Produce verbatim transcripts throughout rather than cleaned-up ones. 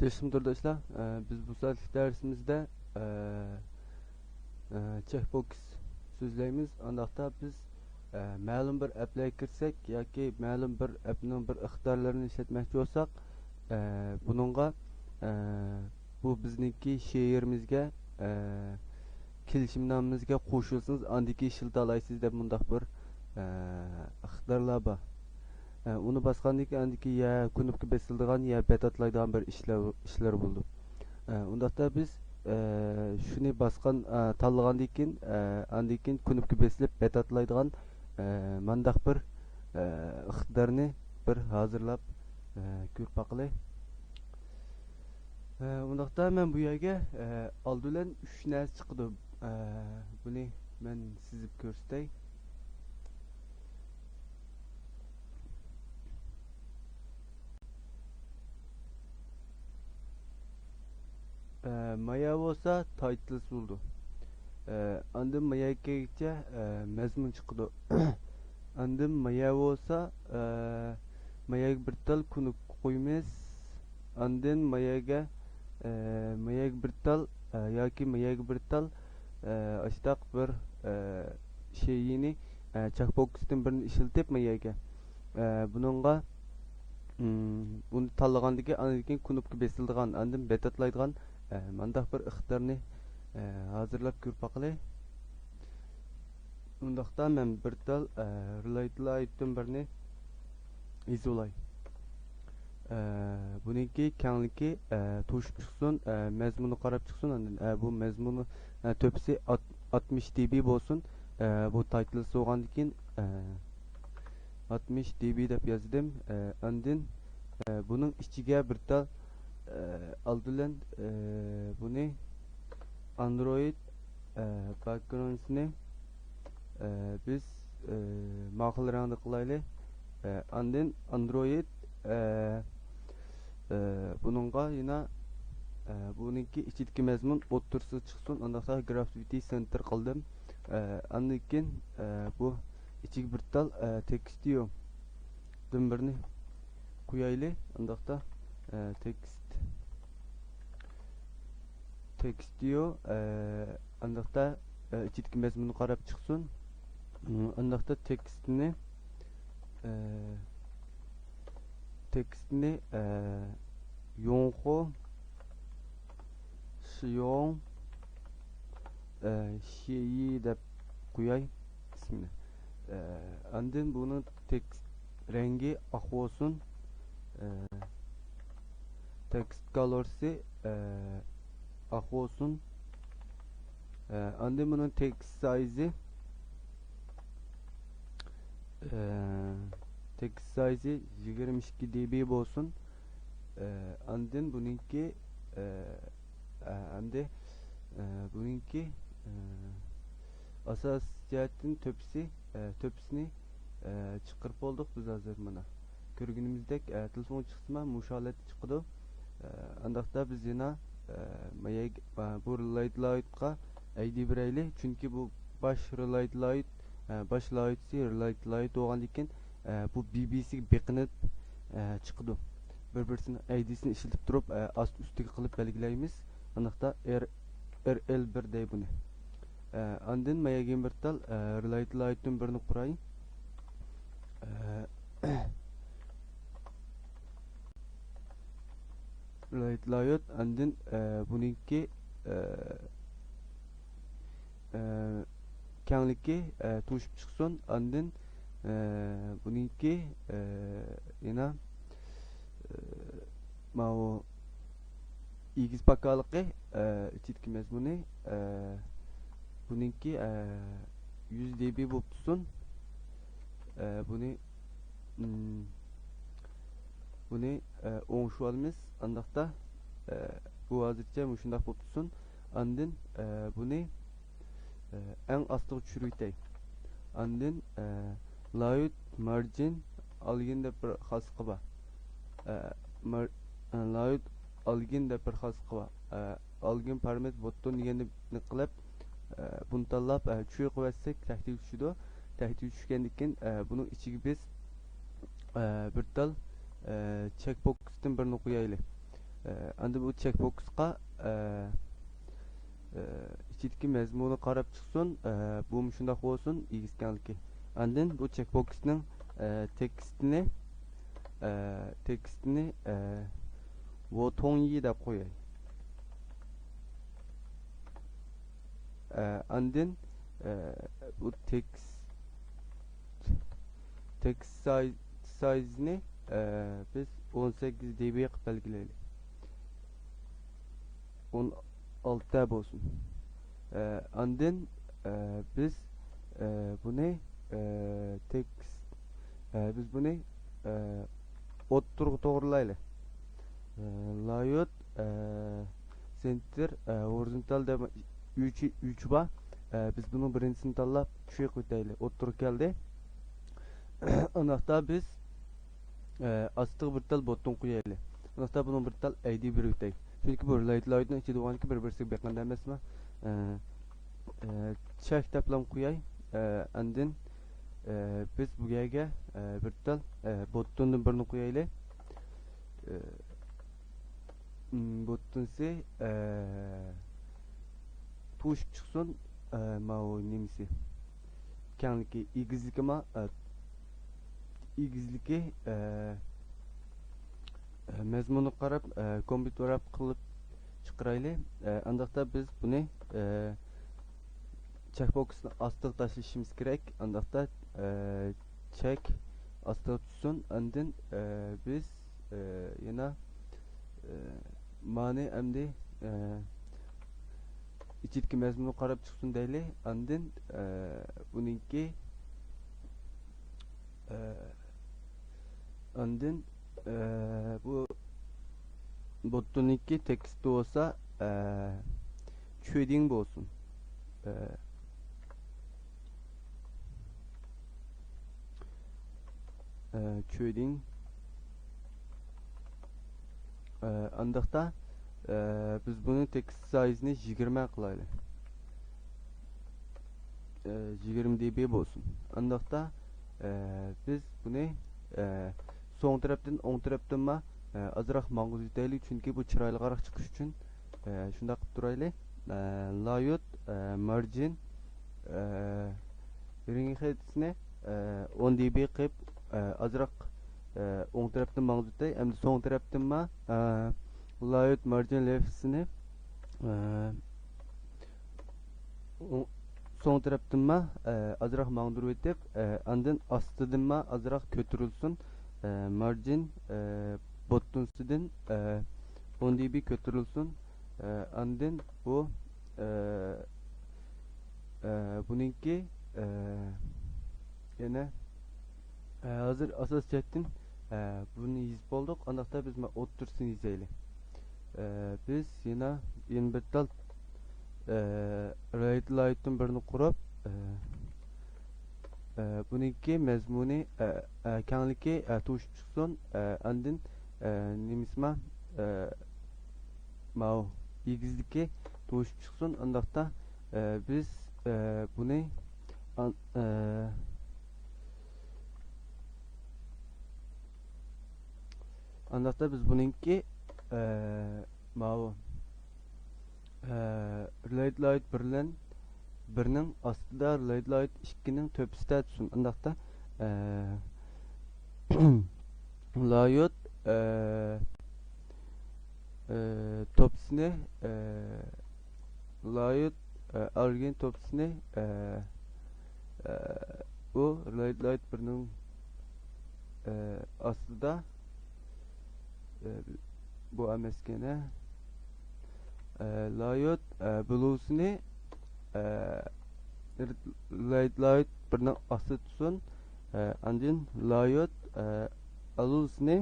ياخشىمۇ تورداشلار؟ ئە، بىز بۇ سائەتلىك دەرسىمىزدە، ئە، ئە، چېكبوكس سۆزلەيمىز. ئانداقتا بىز، ئە، مەلۇم بىر ئەپلەرگە كىرسەك ياكى مەلۇم بىر ئەپنىڭ بىر ئىقتىدارلىرىنى ئىشلەتمەكچى بولساق، ئە، بۇنىڭغا، ئە، بۇ بىزنىڭكى شېئىرىمىزگە، ئە، كېلىشىمنامىمىزگە قوشۇلسىڭىز، ئاندىن كېيىن ئىشلىتالايسىز دەپ مۇنداق بىر، ئە، ئىقتىدارلار بار. ئە، ئۇنى باسقاندىن كېيىن ئاندىن كېيىن يا كۇنۇپكا بېسىلىدىغان، يا بەت ئاتلايدىغان بىر ئىشلار، ئىشلار بولىدۇ. ئە، ئۇنداقتا بىز، ئە، شۇنى باسقان، ئە، تاللىغاندىن كېيىن، ئە، ئاندىن كېيىن كۇنۇپكا بېسىلىپ بەت ئاتلايدىغان، ئە، مانداق بىر، ئە، ئىقتىدارنى بىر ھازىرلاپ، ئە، كۆرۈپ باقىلى. ئە، ئۇنداقتا مەن بۇ يەرگە، ئە، ئالدى بىلەن ئۈچ نەرسە چىقىدۇ. ئە، بۇنى مەن سىزىپ كۆرسىتەي. ئە، مايا بولسا تايتلس بولىدۇ. ئە، ئاندىن مايا كەلگىچە، ئە، مەزمۇن چىقىدۇ. ئاندىن مايا بولسا، ئە، ماياگە بىر تال كۇنۇپكا قويىمىز. ئاندىن ماياگە، ئە، ماياگە بىر تال، ئە، ياكى ماياگە بىر تال، ئە، ئاشتاق بىر، ئە، شېيىنى، ئە، چاكبوكستىن بىرنى ئىشلىتىپ ماياگە، ئە، بۇنىڭغا، ئىم، بۇنى تاللىغاندىكى ئاندىن كېيىن كۇنۇپكا بېسىلىدىغان، ئاندىن بەت ئاتلايدىغان، ئە، مانداق بىر ئىقتىدارنى، ئە، ھازىرلاپ كۆرۈپ باقىلى. ئۇنداقتا مەن بىر تال، ئە، رىلايتلايتتىن بىرنى يېزىۋالاي. ئە، بۇنىڭكى كەڭلىكى، ئە، توشۇپ چىقسۇن، ئە، مەزمۇنى قاراپ چىقسۇن. ئاندىن، ئە، بۇ مەزمۇنى، ئە، تۆپىسى ئات-، ئاتمىش دېبى بولسۇن. ئە، بۇ تايتلس بولغاندىن كېيىن، ئە، ئاتمىش دېبى دەپ يازدىم. ئە، ئاندىن، ئە، بۇنىڭ ئىچىگە بىر تال، ئە، ئالدى بىلەن، ئە، بۇنى ئاندرويد، ئە، باكگراوندىنى، ئە، بىز، ئە، ماقۇل رەڭدە قىلايلى. ئە، ئاندىن ئاندرويد، ئە، ئە، بۇنىڭغا يەنە، ئە، بۇنىڭكى ئىچىدىكى مەزمۇن ئوتتۇرىسىغا چىقسۇن، ئانداقتا گرافىتى سېنتىر قىلدىم. ئە، ئاندىن كېيىن، ئە، بۇ ئىچىگە بىر تال، ئە، تېكىستىيو دىن بىرنى قويايلى. ئانداقتا، ئە، تېكىست، تېكىستىيو، ئە، ئانداقتا، ئە، ئىچىدىكى مەزمۇننى قاراپ چىقسۇن. ئانداقتا تېكىستنى، ئە، تېكىستنى، ئە، يوڭخۇ شيوڭ، ئە، شيېيى دەپ قوياي ئىسمىنى. ئە، ئاندىن بۇنىڭ تېكىست رەڭگى ئاق بولسۇن. ئە، تېكىست كالورسى، ئە، ئاق بولسۇن. ئە، ئاندىن بۇنىڭ تېكىست سايزى، ئە، تېكىست سايزى يىگىرمە ئىككى دېبى بولسۇن. ئە، ئاندىن بۇنىڭكى، ئە، ئە، ئەمدى، ئە، بۇنىڭكى، ئە، ئاساسىي جەھەتتىن تۆپىسى، ئە، تۆپىسىنى، ئە، چىقىرىپ بولدۇق بىز ھازىر مانا. كۆرگىنىمىزدەك، ئە، تېلېفون چىقسىما مۇشۇ ھالەتتە چىقىدۇ. ئە، ئانداقتا بىز يەنە، ئە، ماياگ-، ئە، بۇ رىلايتلايتقا ئەيدى بېرەيلى، چۈنكى بۇ باش رىلايتلايت، ئە، باش لايتسى رىلايتلايت بولغاندىكىن، ئە، بۇ بىبىسىگە بېقىنىپ، ئە، چىقىدۇ. بىر-بىرسىنىڭ ئەيدىسىنى ئىشلىتىپ تۇرۇپ، ئە، ئاستى-ئۈستىگە قىلىپ بەلگىلەيمىز. ئانداقتا ئېر-، ئېر ئېل بىر دەي بۇنى. ئە، ئاندىن ماياگىن بىر تال، ئە، رىلايتلايتتىن بىرنى قۇراي. ئە، رىلايتلايت، ئاندىن، ئە، بۇنىڭكى، ئە، ئە، كەڭلىكى، ئە، توشۇپ چىقسۇن. ئاندىن، ئە، بۇنىڭكى، ئە، يەنە، ئە، ماۋۇ ئېگىز پاكالىقى، ئە، ئىچىدىكى مەزمۇنى، ئە، بۇنىڭكى، ئە، يۈز دېبى بولۇپ تۇرسۇن. ئە، بۇنى، ئىم، بۇنى، ئە، ئوڭشىۋالىمىز. ئانداقتا، ئە، بۇ ھازىرچە مۇشۇنداق بولۇپ تۇرسۇن. ئاندىن، ئە، بۇنى، ئە، ئەڭ ئاستىغا چۈشۈرۈۋېتەي. ئاندىن، ئە، لايت مارجىن ئالگىن دەپ بىر خاسلىقى بار. ئە، مار-، ئە، لايت ئالگىن دەپ بىر خاسلىقى بار. ئە، ئالگىن پارامېتىر بوتتون دېگەننى قىلىپ، ئە، بۇنى تاللاپ، ئە، چۈشۈرۈۋەتسەك تەھدىتكە چۈشىدۇ. تەھدىتكە چۈشكەندىن كېيىن، ئە، بۇنىڭ ئىچىگە بىز، ئە، بىر تال، ئە، چېكبوكستىن بىرنى قويايلى. ئاندىن بۇ چېك بوكسقا ئىچىدىكى مەزمۇنى قاراپ چىقسۇن. بۇمۇ شۇنداق بولسۇن، ئېگىز كەڭلىكى. ئاندىن بۇ چېك بوكسنىڭ تېكىستىنى تېكىستىنى ۋوتوڭيى دەپ قوياي. ئاندىن بۇ تېكىست تېكىست سايزىنى بىز ئون سەككىز دېبى قىلىپ بەلگىلەيلى. ئون ئالتە بولسۇن. ئاندىن بىز بۇنى تېكىست بىز بۇنى ئوتتۇرىغا توغرىلايلى. لايوت سېنتىر ھورىزونتال دەپ ئۈچ ئۈچ بار. بىز بۇنىڭ بىرىنچىسىنى تاللاپ چۈشۈرۈپ ئۆتەيلى. ئوتتۇرىغا كەلدى. ئۇنداقتا بىز ئاستىغا بىر تال بوتتون قويايلى. ئۇنداقتا بۇنىڭ بىر تال ئەيدى بېرىپ ئۆتەي. چۈنكى بۇ لايوت لايوتنىڭ ئىچىدە بولغاندىكىن بىر-بىرسىگە بېقىندى ئەمەسمۇ. چەك دەپلام قوياي. ئاندىن بىز بۇ يەرگە بىر تال بوتتوندىن بىرنى قويايلى. بوتتونسى توشۇپ چىقسۇن. ماۋۇ نېمىسى، كەڭلىكى، ئېگىزلىكى ما، ئېگىزلىكى مەزمۇنىغا قاراپ كومپيۇتېر قىلىپ چىقىرايلى. ئانداقتا بىز بۇنى چەك بوكسنى ئاستىغا تاشلىشىمىز كېرەك. ئانداقتا چەك ئاستىغا چۈشسۇن. ئاندىن بىز يەنە مانى ئەمدى ئىچىدىكى مەزمۇنغا قاراپ چىقسۇن دەيلى. ئاندىن بۇنىڭكى ئاندىن بۇ بوتتوننىڭكى تېكىستى بولسا چۈدىڭ بولسۇن. چۈدىڭ. ئانداقتا بىز بۇنى تېكىست سايزىنى يىگىرمە قىلايلى. يىگىرمە دېبى بولسۇن. ئانداقتا بىز بۇنى سوڭ تەرەپتىن، ئوڭ تەرەپتىنما ئازراق ماڭغۇزۇۋېتەيلى، چۈنكى بۇ چىرايلىقراق چىقىش ئۈچۈن. شۇنداق قىلىپ تۇرايلى. لايوت مارجىن رېڭ خېتىسىنى ئون دېبى قىلىپ ئازراق ئوڭ تەرەپتىن ماڭغۇزۇۋېتەي. ئەمدى سوڭ تەرەپتىنما لايوت مارجىن لېفىسىنى سوڭ تەرەپتىنما ئازراق ماڭدۇرۇۋېتىپ، ئاندىن ئاستىدىنما ئازراق كۆتۈرۈلسۇن. مارجىن بوتتونسىدىن ئون دېبى كۆتۈرۈلسۇن. ئاندىن بۇ بۇنىڭكى يەنە ھازىر ئاساسىي جەھەتتىن بۇنى يېزىپ بولدۇق. ئانداقتا بىز مانا ئوتتۇرىسىنى يېزەيلى. بىز يەنە يەنە بىر تال لايوت لايوتتىن بىرنى قۇرۇپ، بۇنىڭكى مەزمۇنى، كەڭلىكى توشۇپ چىقسۇن. ئاندىن نېمىسىما، ماۋۇ ئېگىزلىكى توشۇپ چىقسۇن. ئانداقتا بىز بۇنى ئانداقتا بىز بۇنىڭكى ماۋۇ لايوت لايوت بىر بىلەن بىرنىڭ ئاستىدا لايوت لايوت ئىككىنىڭ تۆپىسىدە تۇرسۇن. ئانداقتا لايوت توپىسىنى، لايوت ئارگىن توپىسىنى، بۇ لايوت لايوت بىرنىڭ ئاستىدا، بۇ ئەمەسكەن ھە. لايوت بلۇسىنى لايوت لايوت بىرنىڭ ئاستىدا تۇرسۇن. ئاندىن لايوت ئالۇلسىنى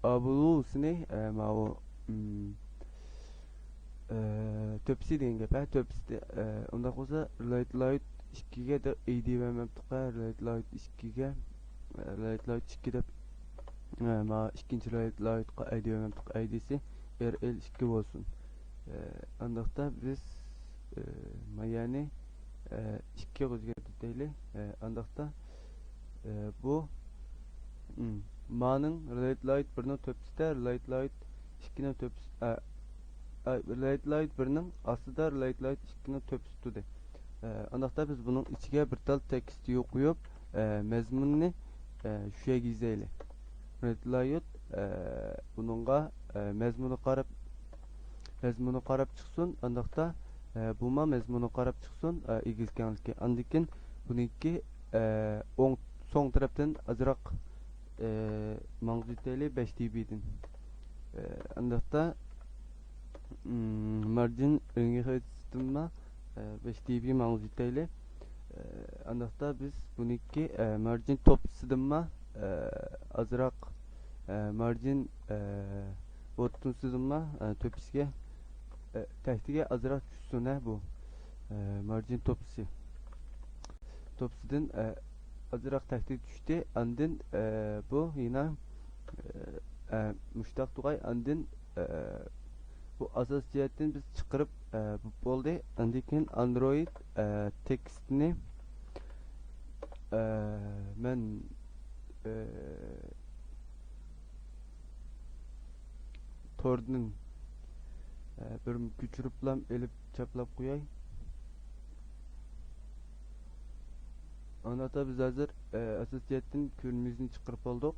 ئابلۇسىنى ماۋۇ تۆپىسى دېگەن گەپ ھە. تۆپىسى ئۇنداق بولسا لايوت لايوت ئىككىگە دەپ ئەيدى بەرمەپتۇق ھە. لايوت لايوت ئىككىگە، لايوت لايوت ئىككى دەپ، ماۋۇ ئىككىنچى لايوت لايوتقا ئەيدى بەرمەپتۇق. ئەيدىسى ئېر ئېل ئىككى بولسۇن. ئانداقتا بىز مايەنى ئىككىگە ئۆزگەرتەيلى. ئانداقتا بۇ مانىڭ relate light بىرنىڭ تۆپىسىدە relate light ئىككىنىڭ تۆپىسى، relate light بىرنىڭ ئاستىدا relate light ئىككىنىڭ تۆپىسى تۇردى. ئانداقتا بىز بۇنىڭ ئىچىگە بىر تال تېكىست قويۇپ، مەزمۇننى شۇ يەرگە يېزەيلى. Relate light بۇنىڭغا مەزمۇنى قاراپ مەزمۇنى قاراپ چىقسۇن. ئانداقتا بۇما مەزمۇنى قاراپ چىقسۇن، ئېگىز كەڭلىكى. ئاندىن كېيىن بۇنىڭكى ئوڭ سوڭ تەرەپتىن ئازراق ماڭزىتەيلى بەش دېبىدىن. ئانداقتا مارجىن رېڭگى خېرىتىسىدىنما بەش دېبى ماڭزىتەيلى. ئانداقتا بىز بۇنىڭكى مارجىن توپىسىدىنما ئازراق مارجىن بوتتونسىدىنما تۆپىسىگە تەكتىگە ئازراق چۈشسۇن ھە بۇ مارجىن توپىسى. توپىسىدىن ئازراق تەكتىگە چۈشتى. ئاندىن بۇ يەنە مۇشتاق تۇغاي. ئاندىن بۇ ئاساسىي جەھەتتىن بىز چىقىرىپ بولدى. ئاندىن كېيىن ئاندرويد تېكىستنى مەن توردىن بىر كۆچۈرۈپلا ئېلىپ چاپلاپ قوياي. ئانداقتا بىز ھازىر ئاساسىي جەھەتتىن كۆرۈنمىسىنى چىقىرىپ بولدۇق.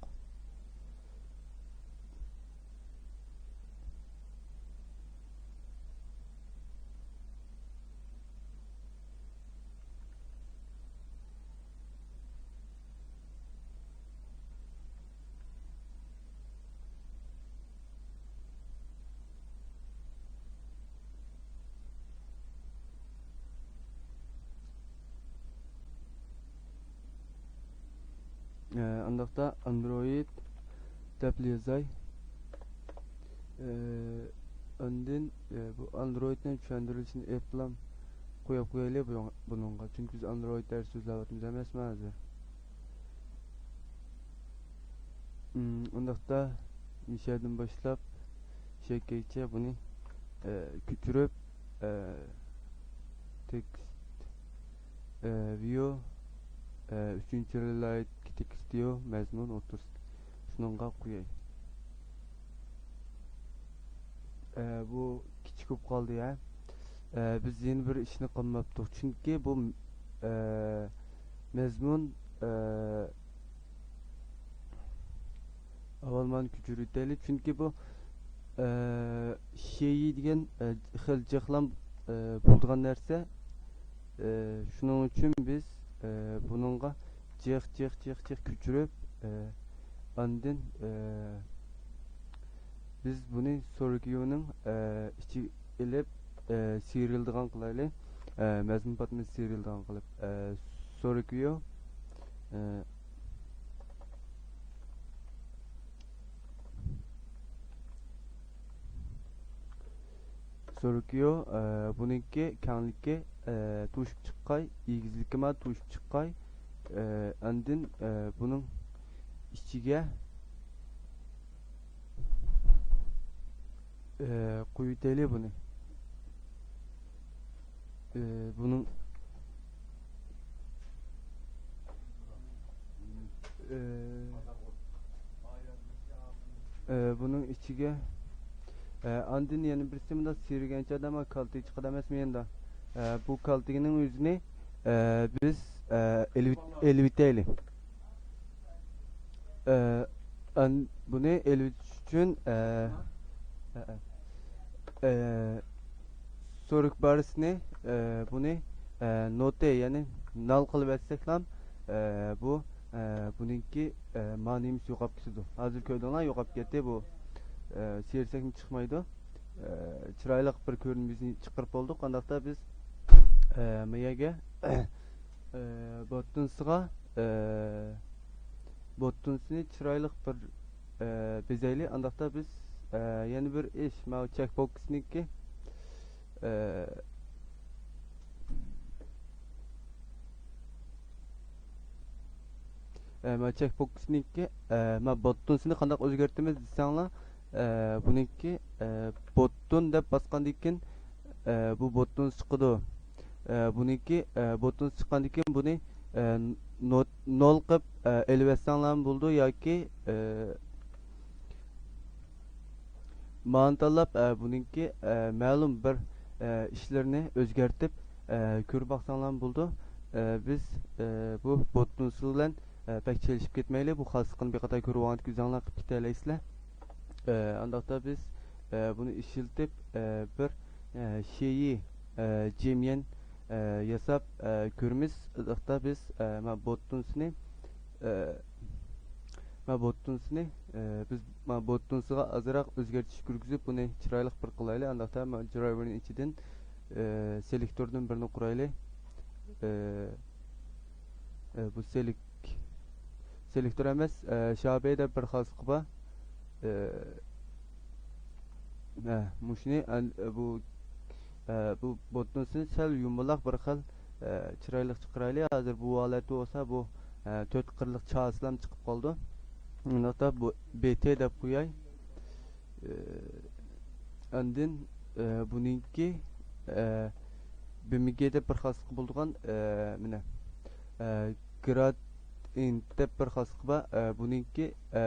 ئانداقتا ئاندرويد دەپ يازاي. ئاندىن بۇ ئاندرويدنىڭ چۈشەندۈرۈلۈشىنى ئېپلام قويۇپ قويايلى بۇنىڭغا، چۈنكى بىز ئاندرويد دەرس سۆزلەۋاتىمىز ئەمەسمۇ ھازىر. ئۇنداقتا مىشەدىن باشلاپ شەككەيچە بۇنى كۆچۈرۈپ، تېكىست ۋىيۇ، ئۈچىنچى رېلايتكى تېكىست ۋىيۇ مەزمۇن ئوتتۇرىسىدا شۇنىڭغا قوياي. بۇ كىچىك بولۇپ قالدى ھە. بىز يەنە بىر ئىشنى قىلماپتۇق، چۈنكى بۇ مەزمۇن ئاۋۋال مانا كۆچۈرۈۋېتەيلى، چۈنكى بۇ شېيى دېگەن خېلى جىقلام بولىدىغان نەرسە. شۇنىڭ ئۈچۈن بىز بۇنىڭغا جىق جىق جىق جىق كۆچۈرۈپ، ئاندىن بىز بۇنى سوركيۇنىڭ ئىچىگە ئېلىپ سېرىيلىدىغان قىلايلى. مەزمۇن پاتمىسى سېرىيلىدىغان قىلىپ سوركيۇ سوركيۇ بۇنىڭكى كەڭلىكى توشۇپ چىققاي، ئېگىزلىكىمۇ توشۇپ چىققاي. ئاندىن بۇنىڭ ئىچىگە قويۇۋېتەيلى بۇنى. بۇنىڭ بۇنىڭ ئىچىگە ئاندىن يەنە بىرسى مۇنداق سىيرىگەنچە ئادەم كالتىگە چىقىدۇ ئەمەسمۇ يەنىدا؟ بۇ كالتىگىنىڭ ئۆزىنى بىز ئېلىۋېتەيلى. ئە، ئەن-، بۇنى ئېلىۋېتىش ئۈچۈن، ئە، ئە، ئە، سورك بارىسىنى، ئە، بۇنى، ئە، نوتى، يەنى نال قىلىۋەتسەكلا، ئە، بۇ، ئە، بۇنىڭكى، ئە، مانىمىسى يوقاپ كېتىدۇ. ھازىر كۆردۈڭلار، يوقاپ كەتتى بۇ. ئە، سىيرسەكمۇ چىقمايدۇ. ئە، چىرايلىق بىر كۆرۈنمىسىنى چىقىرىپ بولدۇق. ئانداقتا بىز، ئە، ما يەرگە، ئە، بوتتونسىغا، ئە، بوتتونسىنى چىرايلىق بىر، ئە، بېزەيلى. ئانداقتا بىز، ئە، يەنە بىر ئىش، ماۋۇ چېكبوكسنىڭكى، ئە، ئە، مانا چېكبوكسنىڭكى، ئە، مانا بوتتونسىنى قانداق ئۆزگەرتىمىز دېسەڭلار، ئە، بۇنىڭكى، ئە، بوتتون دەپ باسقاندىن كېيىن، ئە، بۇ بوتتونس چىقىدۇ. ئە، بۇنىڭكى، ئە، بوتنوس چىققاندىن كېيىن بۇنى، ئە، نوت-، نول قىلىپ، ئە، ئېلىۋەتسەڭلارمۇ بولىدۇ ياكى، ئە، مانى تاللاپ، ئە، بۇنىڭكى، ئە، مەلۇم بىر، ئە، ئىشلىرىنى ئۆزگەرتىپ، ئە، كۆرۈپ باقساڭلارمۇ بولىدۇ. ئە، بىز، ئە، بۇ بوتنوس بىلەن، ئە، بەك چېلىشىپ كەتمەيلى. بۇ خاسلىقىنى بىر قاتار كۆرۈۋالغاندىن كېيىن ئۆزۈڭلار قىلىپ كېتەلەيسىلەر. ئە، ئانداقتا بىز، ئە، بۇنى ئىشلىتىپ، ئە، بىر، ئە، شېيى، ئە، جېميەن، ئە، ياساپ، ئە، كۆرىمىز. ئانداقتا بىز، ئە، مانا بوتنوسنى، ئە، مانا بوتنوسنى، ئە، بىز مانا بوتنوسىغا ئازراق ئۆزگەرتىش كىرگۈزۈپ، بۇنى چىرايلىق بىر قىلايلى. ئانداقتا مانا درايۋېرنىڭ ئىچىدىن، ئە، سېلېكتوردىن بىرنى قۇرايلى. ئە، ئە، بۇ سېلېك-، سېلېكتور ئەمەس، ئە، شابې دەپ بىر خاسلىقى بار. ئە، ئە، مۇشۇنى، ئەن-، بۇ، ئە، بۇ بوتنوسنى سەل يۇمىلاق بىر خىل، ئە، چىرايلىق چىقىرايلى. ھازىر بۇ ھالەتتە بولسا، بۇ، ئە، تۆت قىرلىق چاسلام چىقىپ قالىدۇ. ئۇنداقتا بۇ بې تې دەپ قوياي. ئە، ئاندىن، ئە، بۇنىڭكى، ئە، بې ئېم گې دەپ بىر خاسلىقى بولىدىغان، ئە، مانا، ئە، گرادىيېنت دەپ بىر خاسلىقى بار. ئە، بۇنىڭكى، ئە،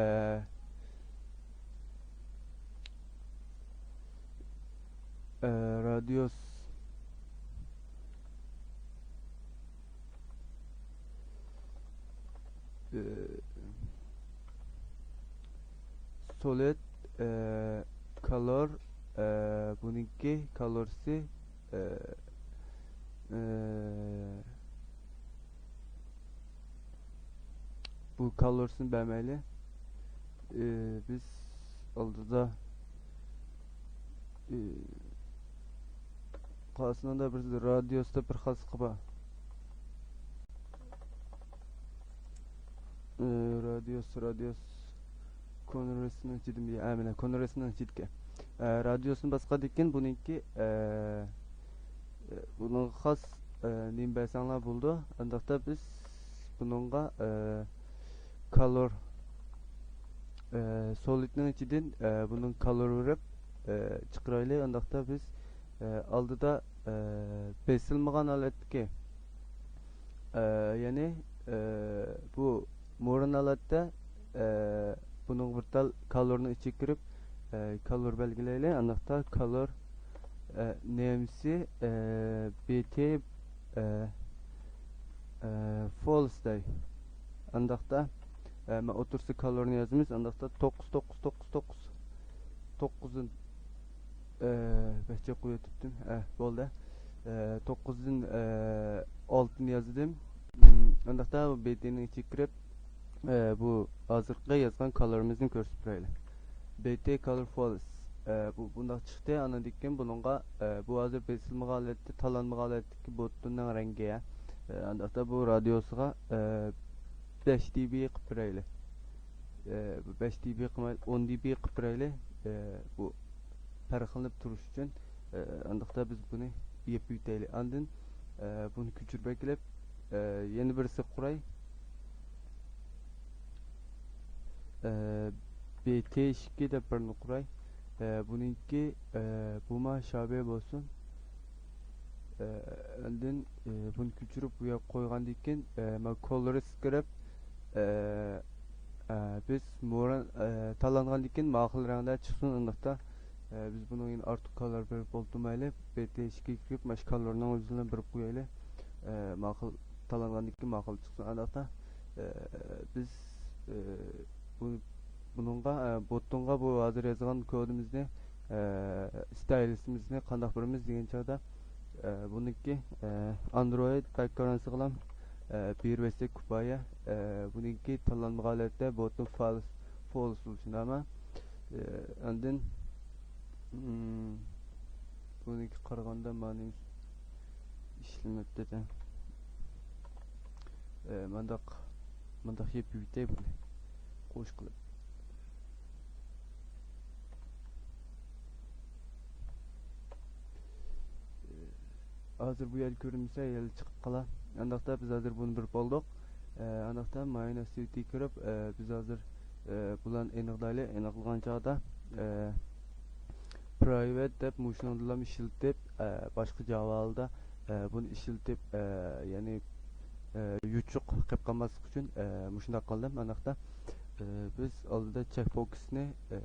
ئە، رادىيۇس، ئە، سولىد، ئە، كالور، ئە، بۇنىڭكى كالورسى، ئە، ئە، بۇ كالورسىنى بەرمەيلى. ئە، بىز ئالدىدا، ئە، قاسىنىڭدا بىر رادىيۇستا بىر خاسلىقى بار. ئە، رادىيۇس، رادىيۇس. كونرېسنىڭ ئىچىدىمۇ؟ ئە، مانا كونرېسنىڭ ئىچىدىكى. ئە، رادىيۇسنى باسقاندىن كېيىن بۇنىڭكى، ئە، ئە، بۇنىڭغا خاس، ئە، نېمە بەرسەڭلار بولىدۇ. ئانداقتا بىز بۇنىڭغا، ئە، كالور، ئە، سولىدنىڭ ئىچىدىن، ئە، بۇنىڭ كالور بېرىپ، ئە، چىقىرايلى. ئانداقتا بىز، ئە، ئالدىدا، ئە، بېسىلمىغان ھالەتتىكى، ئە، يەنى، ئە، بۇ مورىن ھالەتتە، ئە، بۇنىڭغا بىر تال كالورنىڭ ئىچىگە كىرىپ، ئە، كالور بەلگىلەيلى. ئانداقتا كالور، ئە، نېمىسى، ئە، بې تې، ئە، ئە، فولس دەي. ئانداقتا، ئە، مەن ئوتتۇرىسىغا كالورنى يازىمىز. ئانداقتا توققۇز، توققۇز، توققۇز، توققۇزدىن، ئە، بەك جىق قويۇۋېتىپتىم. ئە، بولدى. ئە، توققۇزدىن، ئە، ئالتىنى يازدىم. ئانداقتا بۇ بې تېنىڭ ئىچىگە كىرىپ، ئە، بۇ ھازىرقى يازغان كالورىمىزنى كۆرسىتىپ بېرەيلى. بې تې كالور فولس. ئە، بۇ بۇنداق چىقتى. ئاندىن كېيىن بۇنىڭغا، ئە، بۇ ھازىر بېسىلمىغان ھالەتتە، تاللانمىغان ھالەتتىكى بوتنىڭ رەڭگى. ئە، ئانداقتا بۇ رادىيۇسىغا، ئە، بەش دې بې قىلىپ بېرەيلى. ئە، بۇ بەش دې بې قىلماي، ئون دې بې قىلىپ بېرەيلى. ئە، بۇ پەرقلىنىپ تۇرۇش ئۈچۈن، ئە، ئانداقتا بىز بۇنى يېپىۋېتەيلى. ئاندىن، ئە، بۇنى كۆچۈرۈپ ئەكېلىپ، ئە، يەنە بىرسى قۇراي. ئە، بې تې ئىككى دەپ بىرنى قۇراي. ئە، بۇنىڭكى، ئە، بۇما شابې بولسۇن. ئە، ئاندىن، ئە، بۇنى كۆچۈرۈپ بۇ يەرگە قويغاندىن كېيىن، ئە، مانا كولورىسقا كىرىپ، ئە، ئە، بىز موران، ئە، تاللانغاندىن كېيىن ماقۇل رەڭدە چىقسۇن. ئۇنداقتا، ئە، بىز بۇنىڭ يەنە ئارتۇق كالور بېرىپ ئولتۇرمايلى. بې تې ئىككىگە كىرىپ، مانا شۇ كالورنىڭ ئۆزىنى بېرىپ قويايلى. ئە، ماقۇل، تاللانغاندىن كېيىن ماقۇل چىقسۇن. ئۇنداقتا، ئە، بىز، ئە، بۇ، بۇنىڭغا، ئە، بوتونغا بۇ ھازىر يازغان كودىمىزنى، ئە، ستايلىسىمىزنى قانداق بېرىمىز دېگەن چاغدا، ئە، بۇنىڭكى، ئە، ئاندرويد بەكگراۋندىغىلا، ئە، بېرىۋەتسەك كۇپايە. ئە، بۇنىڭكى تاللانمىغان ھالەتتە بوتون فالس، فولس بولۇشى ناما. ئە، ئاندىن، ئىم، بۇنىڭكى قارىغاندا مانا ئىشلىمەپتۇ-دە. ئە، مانداق، مانداق يېپىۋېتەي بۇنى. قوش قىلىپ. ھازىر بۇ يەردە كۆرۈنمىسە، يەنە چىقىپ قالا. ئانداقتا بىز ھازىر بۇنى بېرىپ بولدۇق. ئانداقتا مايناس يۇتى كىرىپ، بىز ھازىر بۇلارنى ئېنىقلايلى. ئېنىقلىغان چاغدا پرايۋەت دەپ مۇشۇنىڭدىلا ئىشلىتىپ، باشقا جاۋا ھالدا ئە، بۇنى ئىشلىتىپ، ئە، يەنى، ئە، يوچۇق قېلىپ قالماسلىق ئۈچۈن، ئە، مۇشۇنداق قىلدىم. ئانداقتا، ئە، بىز ئالدىدا چېك بوكسنى، ئە،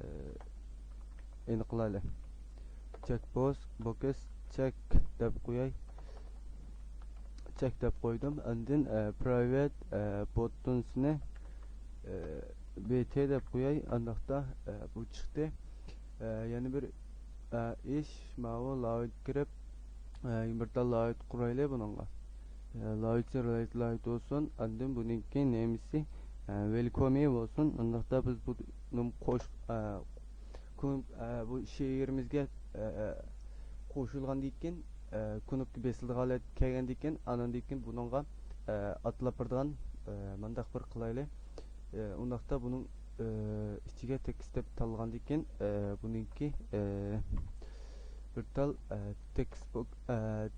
ئېنىقلايلى. چېك بوكس، بوكس، چېك دەپ قوياي. چېك دەپ قويدۇم. ئاندىن، ئە، پرايۋەت، ئە، بوتتونسنى، ئە، بى تى دەپ قوياي. ئانداقتا، ئە، بۇ چىقتى. ئە، يەنە بىر، ئە، ئىش، ماۋۇ لايت كىرىپ، ئە، بىر تال لايت قۇرايلى بۇنىڭغا. ئە، لايت، لايت، لايت بولسۇن. ئاندىن بۇنىڭكى نېمىسى، ئە، ۋېلكومى بولسۇن. ئانداقتا بىز بۇ نېمە قوش-، ئە، كۇنۇپ-، ئە، بۇ شېئىرىمىزگە، ئە، ئە، قوشۇلغاندىن كېيىن، ئە، كۇنۇپكا بېسىلىدىغان ھالەتكە كەلگەندىن كېيىن، ئاناندىن كېيىن بۇنىڭغا، ئە، ئاتلاپ بېرىدىغان، ئە، مانداق بىر قىلايلى. ئە، ئۇنداقتا بۇنىڭ، ئە، ئىچىگە تېكىست دەپ تاللىغاندىن كېيىن، ئە، بۇنىڭكى، ئە، بىر تال، ئە، تېكىست بوك-، ئە،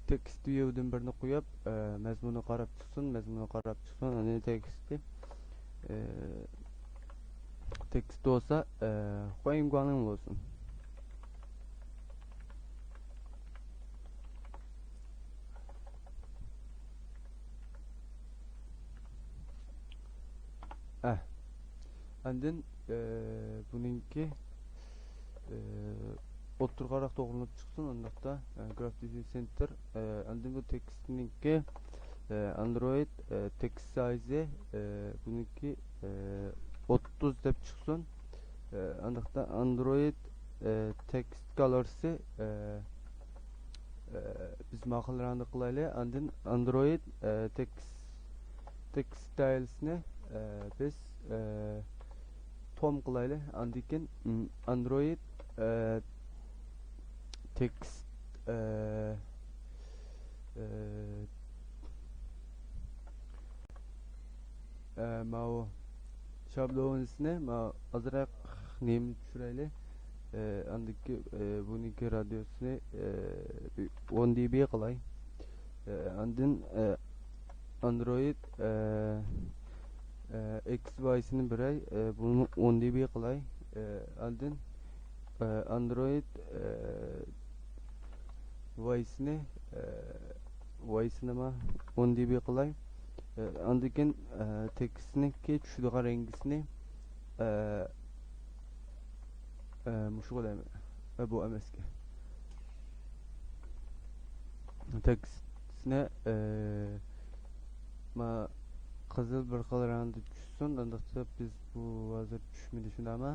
تېكىست ۋىيۇدىن بىرنى قويۇپ، ئە، مەزمۇنى قاراپ چىقسۇن، مەزمۇنى قاراپ چىقسۇن، ئاندىن تېكىستى، ئە، تېكىست بولسا، ئە، خۇەيىڭگۇاڭلىڭ بولسۇن. ئە. ئاندىن، ئە، بۇنىڭكى، ئە، ئوتتۇرىغا توغرىلىنىپ چىقسۇن، ئانداقتا، ئە، گراف دىزاين سېنتېر، ئە، ئاندىن بۇ تېكىستنىڭكى، ئە، ئاندرويد، ئە، تېكىست سايزى، ئە، بۇنىڭكى، ئە، ئوتتۇز دەپ چىقسۇن. ئە، ئانداقتا ئاندرويد، ئە، تېكىست كالورسى، ئە، ئە، بىز ماقۇل رەڭدە قىلايلى. ئاندىن ئاندرويد، ئە، تېكىست، تېكىست ستايلسنى، ئە، بىز، ئە، توم قىلايلى. ئاندىن كېيىن، م، ئاندرويد، ئە، تېكىست، ئە، ئە، ئە، ماۋۇ شابلونىسىنى ماۋۇ ئازراق نېمە چۈشۈرەيلى. ئە، ئاندىكى، ئە، بۇنىڭكى رادىيۇسىنى، ئە، بىر ئون دى بى قىلاي. ئە، ئاندىن، ئە، ئاندرويد، ئە، ئە، ئېكس ۋايسىنى بېرەي. ئە، بۇنى ئون دى بى قىلاي. ئە، ئاندىن، ئە، ئاندرويد، ئە، ۋايسىنى، ئە، ۋايسىنىما ئون دى بى قىلاي. ئە، ئاندىن كېيىن، ئە، تېكىستنىڭكى چۈشىدىغان رەڭگىسىنى، ئە، ئە، مۇشۇ قىلايمەن. ئە، بۇ ئەمەسكەن. تېكىستنى، ئە، ما قىزىل بىر خىل رەڭدە چۈشسۇن. ئانداقتا بىز بۇ ھازىر چۈشمىدى، شۇنداقمۇ؟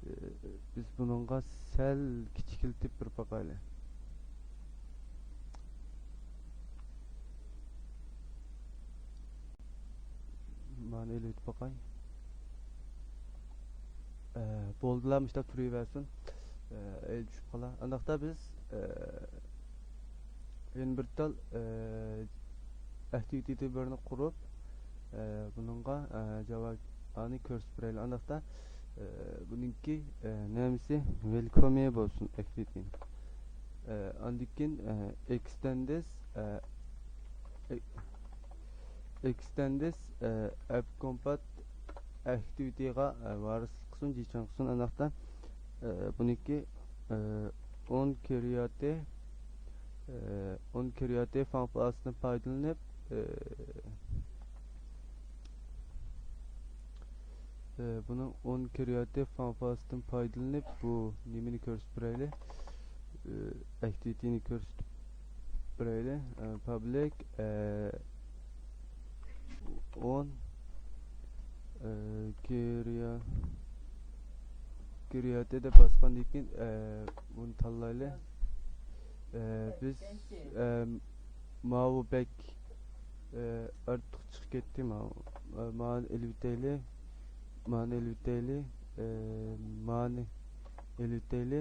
ئە، بىز بۇنىڭغا سەل كىچىكلىتىپ بىر باقايلى. مانا ئېلىۋېتىپ باقاي. ئە، بولدىلا، مۇشۇنداق تۇرۇۋەرسۇن. ئە، ئەيلى چۈشۈپ قالا. ئانداقتا بىز، ئە، يەنە بىر تال، ئە، ئاكتىۋىتى بىرنى قۇرۇپ، ئە، بۇنىڭغا، ئە، جاۋابنى كۆرسىتىپ بېرەيلى. ئانداقتا، ئە، بۇنىڭكى، ئە، نېمىسى؟ ۋېلكومى بولسۇن ئاكتىۋىتى. ئە، ئاندىن كېيىن، ئە، ئېكستېندىس، ئە، ئېك-، ئېكستېندىس، ئە، ئەپ كومپات ئاكتىۋىتىغا، ئە، ۋارىسلىق قىلسۇن، جىچاڭ قىلسۇن. ئانداقتا، ئە، بۇنىڭكى، ئە، ئون كرېئاتى، ئە، ئون كرېئاتى فانكسىيەسىدىن پايدىلىنىپ، ئە، ئە، بۇنىڭ ئون كرېئاتىپ فانكسىيەسىدىن پايدىلىنىپ، بۇ نېمىنى كۆرسىتىپ بېرەيلى؟ ئە، ئاكتىۋىتىنى كۆرسىتىپ بېرەيلى. ئە، پابلىك، ئە، ئون، ئە، كرېئا-، كرېئاتى دەپ باسقاندىن كېيىن، ئە، بۇنى تاللايلى. ئە، بىز، ئە، ماۋۇ بەك، ئە، ئارتۇق چىقىپ كەتتى. ماۋۇ، ئە، مانى ئېلىۋېتەيلى. مانى ئېلىۋېتەيلى. ئە، مانى ئېلىۋېتەيلى.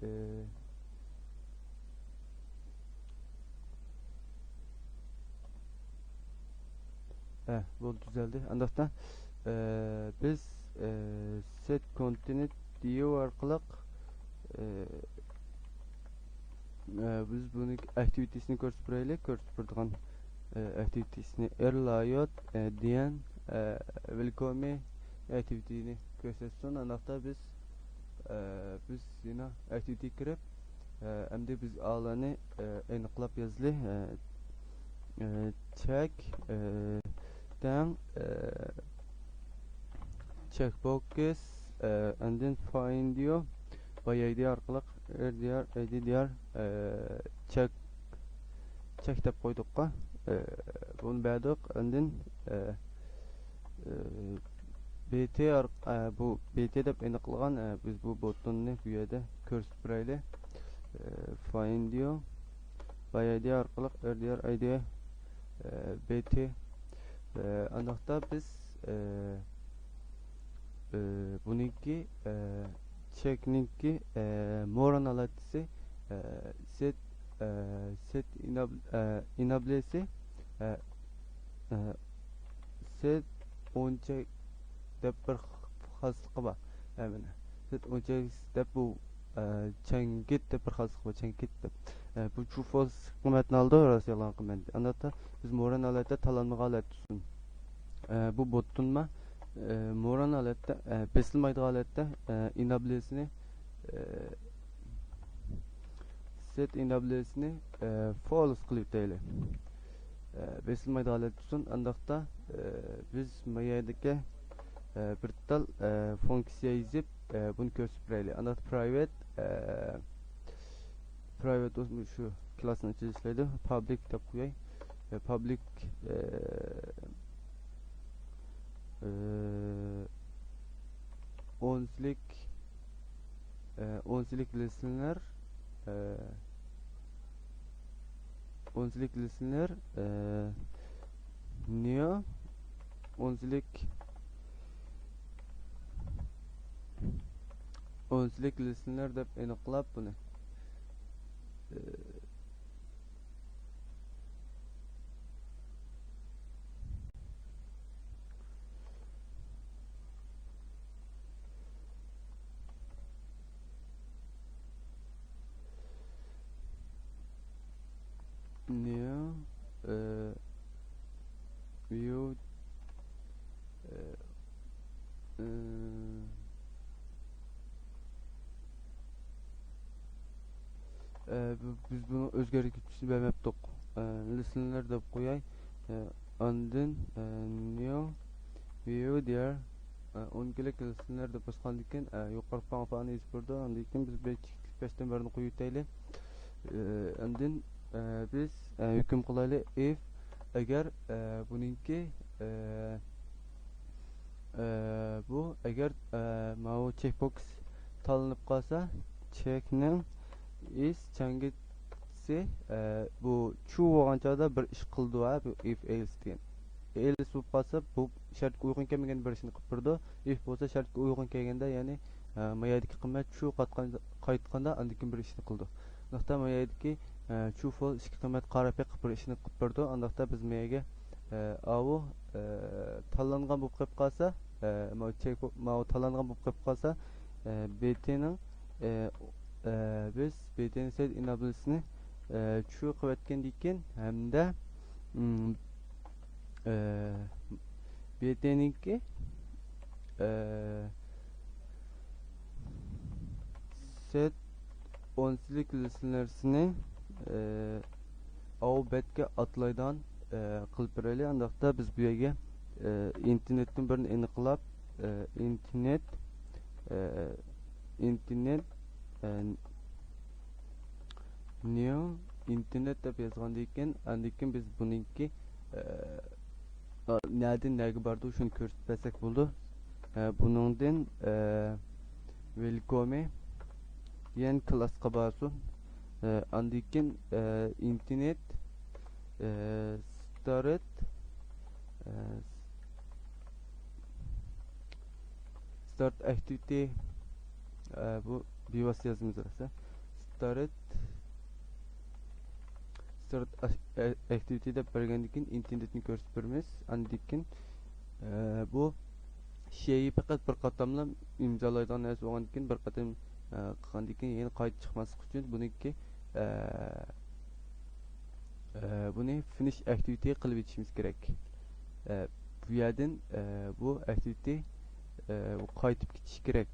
ئە، ھە، بولدى، تۈزەلدى. ئانداقتا، ئە، بىز، ئە، سېت كونتېنت دېيۇ ئارقىلىق، ئە، ئە، بىز بۇنى ئاكتىۋىتىسىنى كۆرسىتىپ بېرەيلى. كۆرسىتىپ بېرىدىغان، ئە، ئاكتىۋىتىسىنى ئېر لايوت، ئە، دىيەن، ئە، ۋېلكومى ئاكتىۋىتىنى كۆرسەتسۇن. ئانداقتا بىز، ئە، بىز يەنە ئاكتىۋىتىگە كىرىپ، ئەمدى بىز ئالارنى ئېنىقلاپ يازىلى. چەك تەڭ چەك بوكس، ئاندىن فايند يۇ باي ئاي دى ئارقىلىق ئېر دى ئار ئاي دى دى ئار، چەك چەك دەپ قويدۇققا. بۇنى بەردۇق. ئاندىن بت، بۇ بت دەپ ئېنىقلىغان، بىز بۇ بوتتوننى بۇ يەردە كۆرسىتىپ بېرەيلى. فايند يۇ باي ئاي دى ئارقىلىق ئېر دى ئار ئاي دى بت. ئانداقتا بىز بۇنىڭكى، چەكنىڭكى موران ھالەتتىسى، سېت سېت ئىنابلېسى، سېت ئون چەك دەپ بىر خاسلىقى بار. مانا سېت ئون چەك دەپ بۇ چەڭگىت دەپ بىر خاسلىقى بار، چەڭگىت دەپ. بۇ ترۇ فالس قىممەتنى ئالىدۇ، راست يالغان قىممەتنى. ئانداقتا بىز موران ھالەتتە تاللانمىغان ھالەتتە تۇرسۇن. بۇ بوتتونما موران ھالەتتە، بېسىلمايدىغان ھالەتتە ئىنابلېسىنى، سېت ئىنابلېسىنى فالس قىلىۋېتەيلى. بېسىلمايدىغان ھالەتتە تۇرسۇن. ئانداقتا بىز ما يەردىكى بىر تال فۇنكسىيە يېزىپ، بۇنى كۆرسىتىپ بېرەيلى. ئانداقتا پرايۋەت، پرايۋەت شۇ كلاسنىڭ ئىچىدە ئىشلەيدۇ. پابلىك دەپ قوياي. پابلىك ئونسلىك، ئونسلىك لىسنېر، ئونسلىك لىسنېر نيو، ئونسلىك ئونسلىك لىسنېر دەپ ئېنىقلاپ بۇنى. نيو ۋىيۇ بىز بۇنىڭ ئۆزگەرتكۈچىسىنى بەرمەپتۇق. لىسنېر دەپ قوياي. ئاندىن نيو ۋىيۇ دىيار ئون ئىككىلىك لىسنېر دەپ باسقاندىن كېيىن يۇقىرى پاڭپانى يېزىپ بېرىدۇ. ئاندىن كېيىن بىز بىر چېكىتلىك بەشتىن بىرنى قويۇۋېتەيلى. ئاندىن بىز ھۆكۈم قىلايلى، ئىف، ئەگەر بۇنىڭكى بۇ ئەگەر ماۋۇ چېك بوكس تاللىنىپ قالسا، چەكنىڭ ئىس چەڭگىتسى بۇ ترۇ بولغان چاغدا بىر ئىش قىلىدۇ، ھە، بۇ ئىف ئېلس دېگەن. ئېلس بولۇپ قالسا، بۇ شەرتكە ئۇيغۇن كەلمىگەن بىر ئىشنى قىلىپ بېرىدۇ. ئىف بولسا شەرتكە ئۇيغۇن كەلگەندە، يەنى ما يەردىكى قىممەت ترۇ قايتقاندا، ئاندىن كېيىن بىر ئىشنى قىلىدۇ. ئانداقتا ما يەردىكى ترۇ فالس ئىككى قىممەت قاراپ بېقىپ بىر ئىشنى قىلىپ بېرىدۇ. ئانداقتا بىز ما يەرگە ئاۋۇ تاللانغان بولۇپ قېلىپ قالسا، ماۋۇ تاللانغان بولۇپ قېلىپ قالسا، بتنىڭ، بىز بتنىڭ سېت ئىنابلېسىنى ترۇ قىلىۋەتكەندىن كېيىن ھەمدە بتنىڭكى سېت ئونسلىك لىسنېرسىنى ئاۋۇ بەتكە ئاتلايدىغان قىلىپ بېرەيلى. ئانداقتا بىز بۇ يەرگە ئىنتېرنېتتىن بىرنى ئېنىقلاپ، ئىنتېرنېت، ئىنتېرنېت نيو ئىنتېرنېت دەپ يازغاندىن كېيىن، ئاندىن كېيىن بىز بۇنىڭكى نەدىن نەگە بارىدۇ، شۇنى كۆرسىتىپ بەرسەك بولىدۇ. بۇنىڭدىن ۋېلكومى يەنە كلاسقا بارسۇن. ئاندىن كېيىن ئىنتېرنېت ستارت ستارت ئەكتىۋىتى، بۇ بىۋاسىتە يازىمىز راسا. ستارت ستارت ئەكتىۋىتى دەپ بەرگەندىن كېيىن ئىنتېرنېتنى كۆرسىتىپ بېرىمىز. ئاندىن كېيىن بۇ شەينى پەقەت بىر قاتاملا ئىمزالايدىغان نەرسە بولغاندىن كېيىن، بىر قېتىم قىلغاندىن كېيىن يەنە قايتا چىقماسلىق ئۈچۈن بۇنىڭكى بۇنى فىنىش ئەكتىۋىتى قىلىۋېتىشىمىز كېرەك. بۇ يەردىن بۇ ئەكتىۋىتى قايتىپ كېتىشى كېرەك.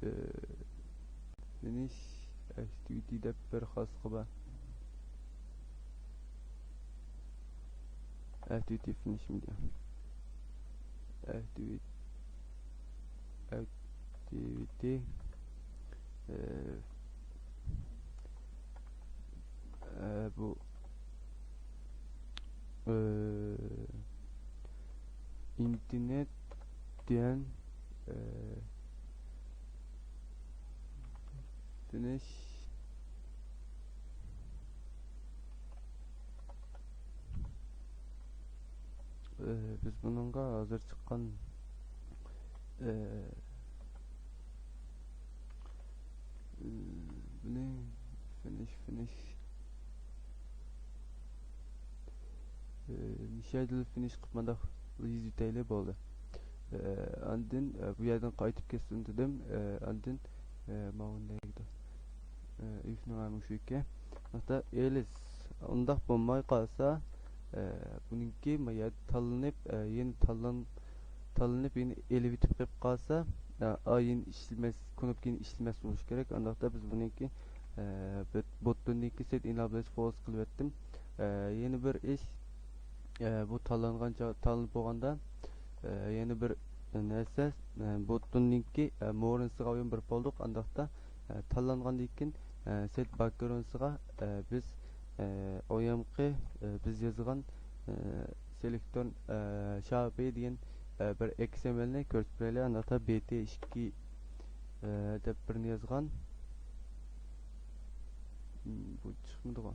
ئە، فىنىش ئەكتىۋىتى دەپ بىر خاسلىقى بار. ئەكتىۋىتى فىنىش مىدىيا. ئەكتىۋىتى، ئەكتىۋىتى، ئە، ئە، بۇ، ئە، ئىنتېرنېت دېگەن، ئە، فىنىش، ئە، بىز بۇنىڭغا ھازىر چىققان، ئە، بىلىڭ، فىنىش، فىنىش. ئى، نىشايدىلا فىنىش قىلىپ مانداق يېزىۋېتەيلى، بولدى. ئى، ئاندىن، ئى، بۇ يەردىن قايتىپ كەتسۇن دېدىم. ئى، ئاندىن، ئى، ماۋۇ نەگىدۇ؟ ئى، ئىفنىڭ ھەم شۇ ئىكەن. ھەتتا ئېلىس ئۇنداق بولماي قالسا، ئى، بۇنىڭكى ما يەردە تاللىنىپ، ئى، يەنە تاللان-، تاللىنىپ يەنە ئېلىۋېتىپ قېلىپ قالسا، ئا، ئا، يەنە ئىشلىمەس، كۇنۇپكا يەنە ئىشلىمەس بولۇشى كېرەك. ئانداقتا بىز بۇنىڭكى، ئە، بىر بوتتوننىڭكى سېت ئىنابلىس فولس قىلىۋەتتىم. ئە، يەنە بىر ئىش، ئە، بۇ تاللانغان چاغ-، تاللىنىپ بولغاندا، ئە، يەنە بىر نەرسە، ئە، بوتتوننىڭكى، ئە، مورنىسىغا ئويۇن بېرىپ بولدۇق. ئانداقتا، ئە، تاللانغاندىن كېيىن، ئە، سېت باكگراۋندىغا، ئە، بىز، ئە، ئويامقى، ئە، بىز يازغان، ئە، سېلېكتور، ئە، شاپى دېگەن، ئە، بىر ئېكس ئېم ئېلنى كۆرسىتىپ بېرەيلى. ئانداقتا بى تى ئىككى، ئە، دەپ بىرنى يازغان. م، بۇ چىقمىدىغۇ.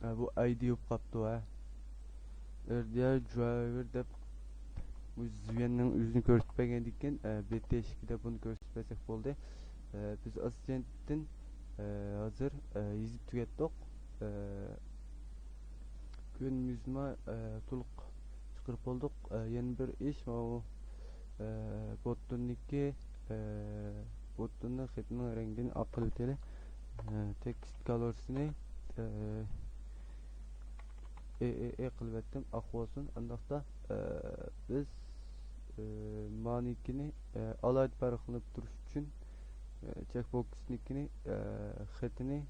ئە، بۇ ئاي دى بولۇپ قاپتۇ، ھە. ئېر دى ئار درايۋېر دەپ بۇ زۇۋيەننىڭ ئۆزىنى كۆرسىتىپ بەرگەندىن كېيىن، ئە، بى تى ئىككى دەپ بۇنى كۆرسىتىپ بەرسەك بولدى. ئە، بىز ئاسسىستېنتتىن، ئە، ھازىر، ئە، يېزىپ تۈگەتتۇق. ئە، كۆرۈنمىسىمۇ، ئە، تولۇق چىقىرىپ بولدۇق. ئە، يەنە بىر ئىش، ماۋۇ، ئە، بوتتوننىكى، ئە، بوتتوننىڭ خېتىنىڭ رەڭگىنى ئاق قىلىۋېتەيلى. ئە، تېكىست كالورسىنى، ئە، ئې، ئې، ئې قىلىۋەتتىم، ئاق بولسۇن. ئانداقتا، ئە، بىز، ئە، مانىكىنى، ئە، ئالاھىدە پەرقلىنىپ تۇرۇش ئۈچۈن، ئە، چېك بوكسنىكىنى، ئە، خېتىنى،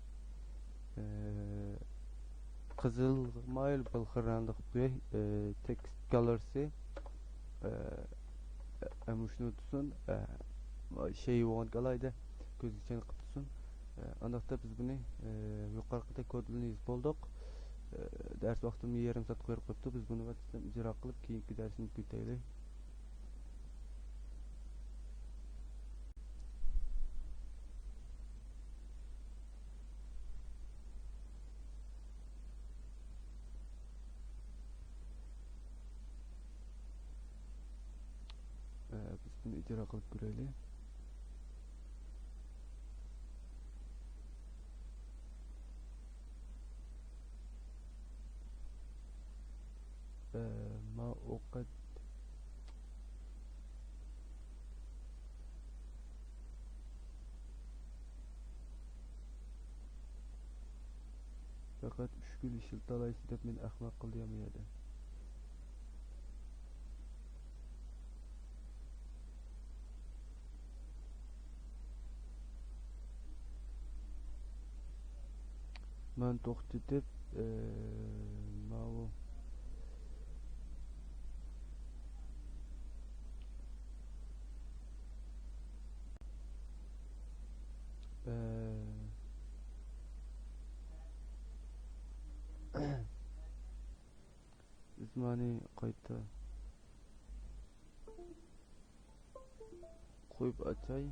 ئە، قىزىل مايىل بىلخىر رەڭدە قىلىپ قوياي. ئە، تېكىست كالورسى، ئە، ئە، مۇشۇنى تۇتسۇن، ئە، شەي بولغان ئالاھىدە كۆزگە چېنىقىپ تۇرسۇن. ئە، ئانداقتا بىز بۇنى، ئە، يۇقىرىقىدەك كودلىرىنى يېزىپ بولدۇق. ئە، دەرس ۋاقتىمۇ يېرىم سائەتكە قويۇپ قويۇپتۇ. بىز بۇنى ئىجرا قىلىپ، كېيىنكى دەرسنى كۈتەيلى. ئە، بىز بۇنى ئىجرا قىلىپ كۆرەيلى. ئە، ما ئوقەت. پەقەت ئۈچ كۈن ئىشلىتالايسىز دەپ مېنى ئەخمەق قىلدى يا بۇ يەردە. مەن توختىتىپ، ئى، ماۋۇ، ئى، بىز مانى قايتا قويۇپ ئاچاي.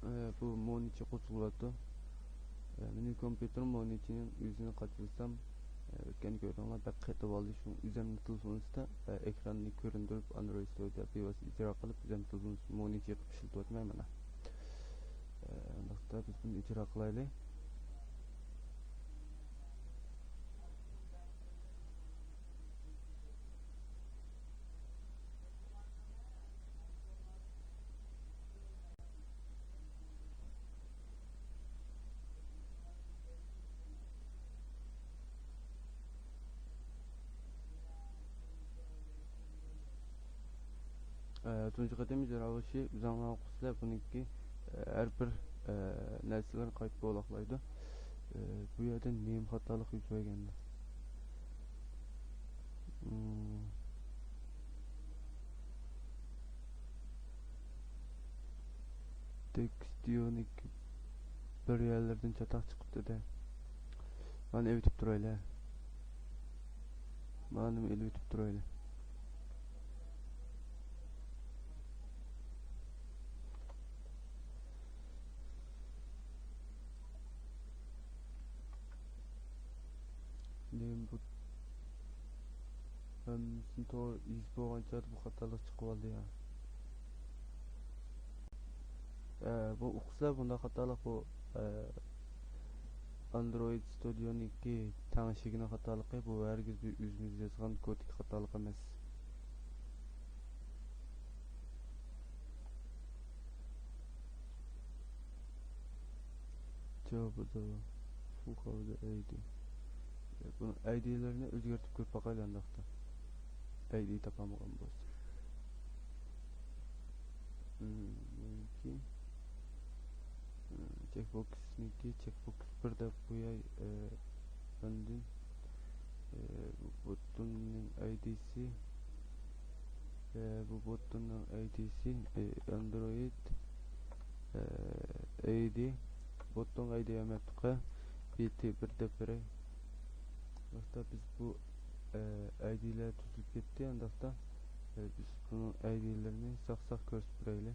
ئە، بۇ مونىتور قوزغىلىۋاتىدۇ. ئە، مېنىڭ كومپيۇتېرىم مونىتورنىڭ ئۆزىنى قاچىلىسام، ئە، ئۆتكەندە كۆردۈڭلار، بەك قېتىۋالدى. شۇڭا ئۆزۈمنىڭ تېلېفونى ئۈستىدە، ئە، ئېكراننى كۆرۈندۈرۈپ، ئاندرويد ستۇدىيا بىۋاسىتە ئىجرا قىلىپ، ئۆزۈمنىڭ تېلېفونى ئۈستىدە مونىتور قىلىپ ئىشلىتىۋاتىمەن مانا. ئە، ئۇنداقتا بىز بۇنى ئىجرا قىلايلى. تۇنجى قېتىم ئىجرا بولۇشى، ئۆزۈڭلار ئوقۇسىلەر بۇنىڭكى، ئە، ھەر بىر، ئە، نەرسىلەرنى قايتا بولاقلايدۇ. ئە، بۇ يەردە نېمە خاتالىق يۈز بەرگەندە؟ مم. تېكىستىيونىكى بىر يەرلىرىدىن چاتاق چىقىپتۇ-دە. مانا ئېلىۋېتىپ تۇرايلى. مانا ئېلىۋېتىپ تۇرايلى. نېمە بۇ؟ ھەممىسىنى توغرا يېزىپ بولغان چاغدا بۇ خاتالىق چىقىۋالدى يا. ئە، بۇ ئۇقسىلەر بۇنداق خاتالىق بۇ، ئە، ئاندرويد ستۇدىيونىڭكى تەڭشىگىنىڭ خاتالىقى بۇ، ھەرگىز بىر ئۆزىمىز يازغان كودتىكى خاتالىق ئەمەس. جاۋابىدا فۇخاۋدا ئەيدى. بۇنىڭ ئەيدىلىرىنى ئۆزگەرتىپ كۆرۈپ باقايلى ئانداقتا. ئەيدى تاپالمىغان بولسا. مم، بۇنىڭكى، مم، چېكبوكسنىڭكى، چېكبوكس بىر دەپ قوياي، ئە، ئاندىن، ئە، بۇ بوتوننىڭ ئەيدىسى، ئە، بۇ بوتوننىڭ ئەيدىسى، ئە، ئاندرويد، ئە، ئەيدى، بوتون ئەيدى ئەمەتتۇقى، بىتى بىر دەپ بېرەي. ۋاقىتتا بىز بۇ، ئە، ئەيدىلەر تۈزۈلۈپ كەتتى، ئانداقتا، ئە، بىز بۇنىڭ ئەيدىلىرىنى ساق-ساق كۆرسىتىپ بېرەيلى.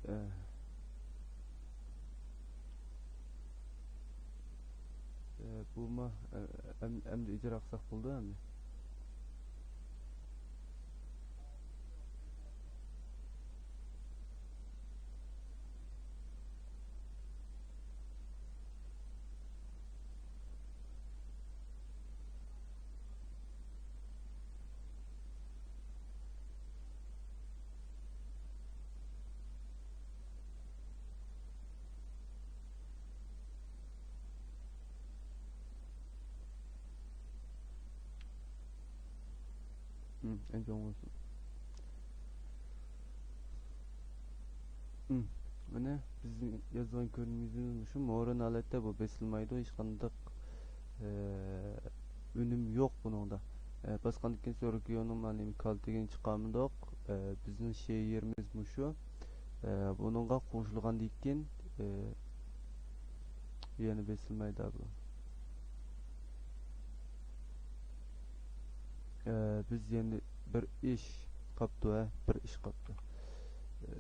ئە، ئە، بۇمۇ، ئە، ئەم-، ئەمدى ئىجرا قىلساق بولىدۇ ئەمدى. ھىم، ئەنجان بولسۇن. ھىم، مانا بىز يازغان كۆرۈنمىسىمىز مۇشۇ مورىن ھالەتتە بۇ بېسىلمايدۇ، ھېچقانداق، ئە، ئۈنۈم يوق بۇنىڭدا. ئە، باسقاندىن كېيىن سۈرۈكىيونىڭ مانا كالتىگىنى چىقارمىدۇق. ئە، بىزنىڭ شېئىرىمىز مۇشۇ. ئە، بۇنىڭغا قوشۇلغاندىن كېيىن، ئە، يەنە بېسىلمايدۇ بۇ. ئە، بىز يەنە بىر ئىش قاپتۇ، ھە، بىر ئىش قاپتۇ. ئە،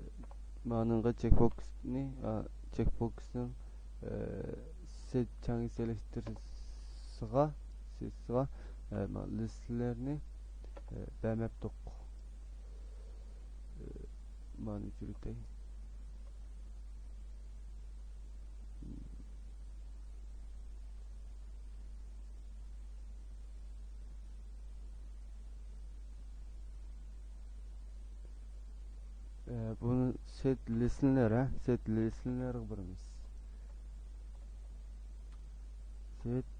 مانىڭغا چېكبوكسنى، ئا، چېكبوكسنىڭ، ئە، سېت چاڭ سېلىشتۇرسىغا، سېلىشتۇرسىغا، ئە، ما لىستلەرنى، ئە، بەرمەپتۇق. ئە، مانى ئۆچۈرۈتەي. ئە، بۇنى سېت لىسنېر، ھە؟ سېت لىسنېرغا بېرىمىز. سېت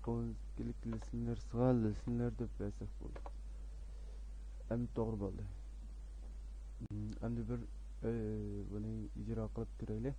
ئون ئىككىلىك لىسنېرسىغا لىسنېر دەپ بەرسەك بولدى. ئەمدى توغرا بولدى. ئەمدى بىر، ئە، بۇنى ئىجرا قىلىپ كۆرەيلى.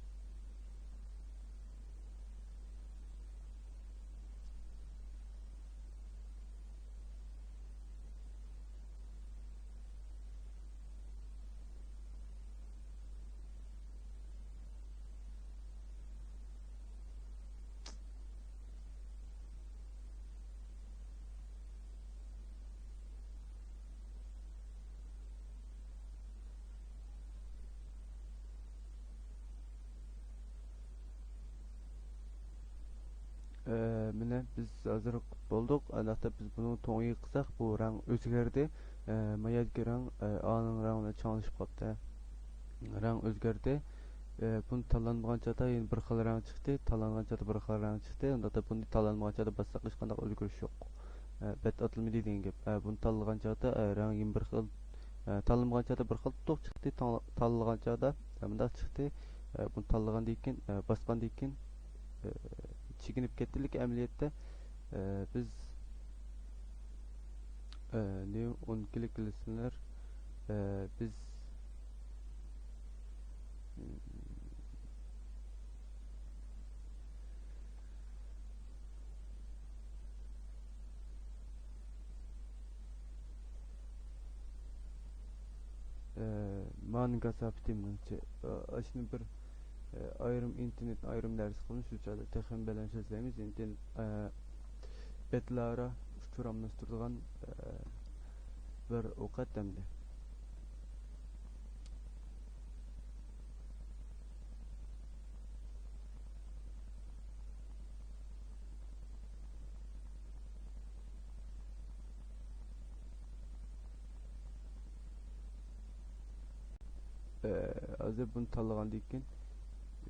ئە، مانا بىز ھازىر بولدۇق. ئانداقتا بىز بۇنىڭ توڭىغا قىلساق، بۇ رەڭ ئۆزگەردى. ئە، ما يەردىكى رەڭ، ئە، ئانىڭ رەڭ بىلەن چاڭلىشىپ قاپتۇ. رەڭ ئۆزگەردى. ئە، بۇنى تاللانمىغان چاغدا يەنە بىر خىل رەڭ چىقتى، تاللانغان چاغدا بىر خىل رەڭ چىقتى. ئۇنداقتا بۇنى تاللانمىغان چاغدا باسساق ھېچقانداق ئۆزگىرىش يوق. ئە، بەت ئاتلىمى دېگەن گەپ. ئە، بۇنى تاللىغان چاغدا، ئە، رەڭ يەنە بىر خىل، ئە، تاللىمىغان چاغدا بىر خىل تۇتۇق چىقتى، تاڭ-، تاللىغان چاغدا، ئە، مۇنداق چىقتى. ئە، بۇنى تاللىغاندىن كېيىن، ئە، باسقاندىن كېيىن، ئە، چېكىنىپ كەتتى. لېكىن ئەمەلىيەتتە، ئە، بىز ئە، نېيو ئون كىلىك قىلىسىلەر. ئە، بىز، ئە، مانى كاساپىتى مېنىڭچە، ئە، ئاشۇنى بىر، ئە، ئايرىم ئىنتېرنېتنى ئايرىم دەرس قىلىمىز، شۇ چاغدا تېخىمۇ بەلەن سۆزلەيمىز. ئىنتېرنېت، ئە، بەتلەرا ئۇچۇر ئالماشتۇرىدىغان، ئە، بىر ئوقەت ئەمدى. ئە، ھازىر بۇنى تاللىغاندىن كېيىن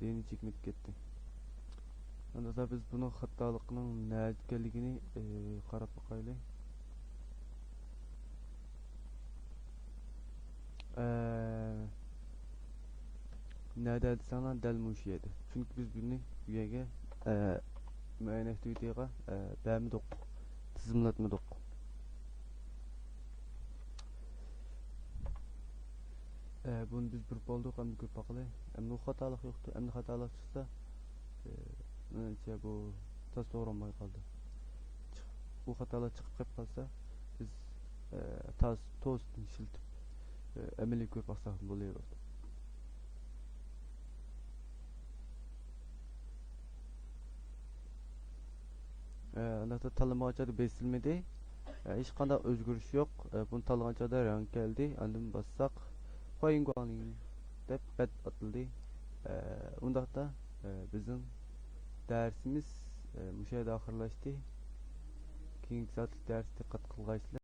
يەنە چېكىنىپ كەتتى. ئاندىن بىز بۇنىڭ خاتالىقىنىڭ نەدە ئىكەنلىكىنى، ئە، قاراپ باقايلى. ئە، نەدە دېسەڭلار، دەل مۇشۇ يەردە. چۈنكى بىز بۇنى بۇ يەرگە، ئە، مۇئەييەن ئاكتىۋىتىغا، ئە، بەرمىدۇق، تىزىملاتمىدۇق. ئە، بۇنى بىز بىر بولدۇق، ئەمدى كۆرۈپ باقىلى. ئەمدى بۇ خاتالىق يوقتۇ. ئەمدى خاتالىق چىقسا، ئە، مېنىڭچە بۇ تاس توغرا بولماي قالدى. چىق-، بۇ خاتالىق چىقىپ قېلىپ قالسا، بىز، ئە، تاس، توستىن ئىشلىتىپ، ئە، ئەمەلىي كۆرۈپ باقساق بولۇۋېرىدۇ. ئە، ئانداقتا تاللىمىغان چاغدا بېسىلمىدى. ئە، ھېچقانداق ئۆزگىرىش يوق. ئە، بۇنى تاللىغان چاغدا رەڭ كەلدى. ئاندىن باسساق، خۇايىڭگۇاڭلىڭ دەپ بەت ئاتىلدى. ئە، ئۇنداقتا، ئە، بىزنىڭ دەرسىمىز، ئە، مۇشۇ يەردە ئاخىرلاشتى. كېيىنكى سائەتلىك دەرستە دىققەت قىلغايسىلەر.